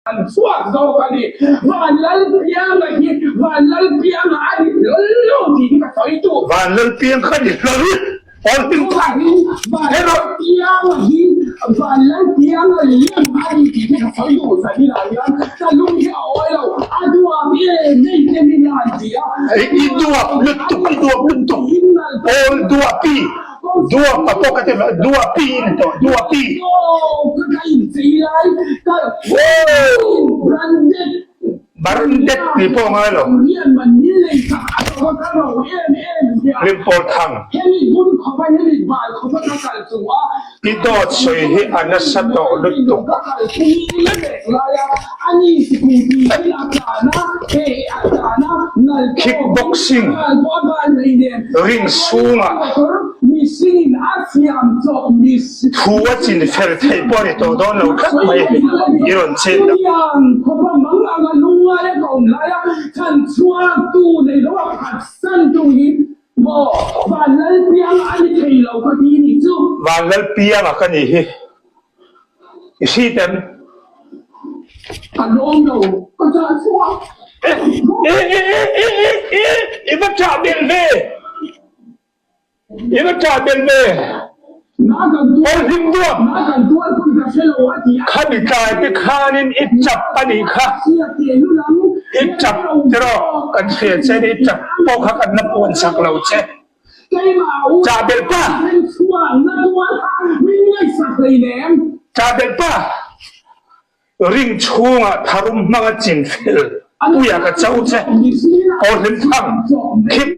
An chhuak zawk a ni. Vanlalpianga hi Vanlalpianga a ni hlawl lo tih hi ka sawi duh. Vanlalpiang kha ni hlawl awl hlim thang Vanlalpianga hi Vanlalpianga lem a ni tih hi ka sawi duh zan inah hian ka lung hi a awi lo. A duap e nei te min an ti a. I duap lutuk i duap lutuk awl duapi. Duap a pawh ka ti mai, duapi in tawh, duapi. Branded tih pawh a ngai lo. Hlimpawl thang. I dawt sawi hi a nasa tawh lutuk. Kick boxing ring chhungah thu a chin fel theih pawh a ni tawh dawn lo tlat mai i rawn chet a. Maw, Vanlalpianga a ni thei lo ka ti nih chu. Vanlalpianga ka nih hi i hrit em? Ka lawm lo, ka chah chhuak. E e e e e e i va chah belh ve, i va chah belh ve. Aw hlim duap. Khami tlai te khanin i chap a nih kha. I chap tiraw kan hria che ni i chap pawh kha kan la puan sak lo che. Chah belh pa. Chah belh pa. Ring chhungah tharum hmanga chin fel puia ka cho che. Aw hlim thang. Khip.